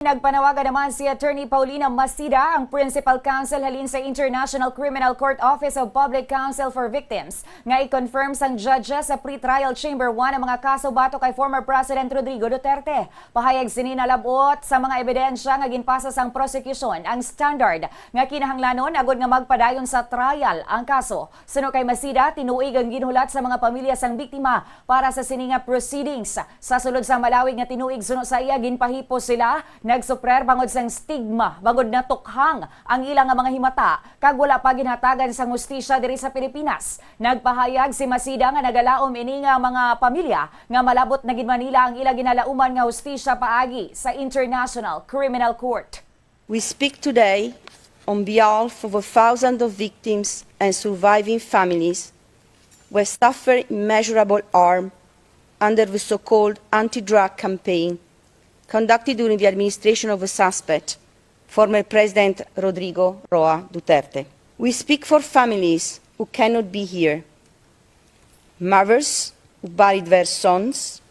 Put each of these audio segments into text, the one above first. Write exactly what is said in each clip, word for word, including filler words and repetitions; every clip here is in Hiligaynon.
Nagpanawagan naman si Attorney Paulina Masida, ang Principal Counsel halin sa International Criminal Court Office of Public Counsel for Victims, nga i-confirm sang judges sa pre-trial chamber one ang mga kaso batok kay former President Rodrigo Duterte. Pahayag sini, nalab-ot sa mga ebidensya nga ginpasa sang prosekusyon ang standard nga kinahanglanon agud nga magpadayon sa trial ang kaso. Suno kay Masida, tinuig ang ginhulat sa mga pamilya sang biktima para sa sini nga proceedings. Sa sulod sang malawig nga tinuig, suno sa iya, ginpahipos sila, nagsuprer bangod sang stigma, bangod natukhang ang ila nga mga himata, kag wala pa ginhatagan sang hustisya diri sa Pilipinas. Nagpahayag si Masida nga nagalaom ini nga mga pamilya nga malabot na gid man nila ang ila ginalauman nga hustisya paagi sa International Criminal Court. We speak today on behalf of the thousands of victims and surviving families who have suffered immeasurable harm under the so-called anti-drug campaign conducted during the administration of the suspect, former President Rodrigo Roa Duterte. We speak for families who cannot be here, mothers who buried their sons,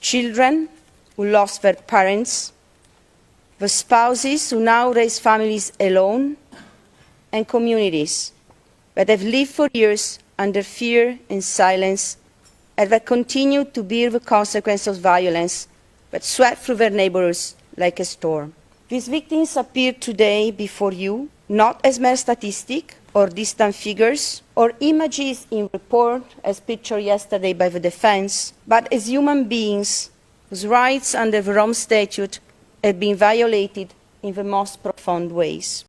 children who lost their parents, the spouses who now raise families alone, and communities that have lived for years under fear and silence and that continue to bear the consequence of violence that swept through their neighbors like a storm. These victims appear today before you not as mere statistic or distant figures or images in report as pictured yesterday by the defense, but as human beings whose rights under the Rome Statute have been violated in the most profound ways.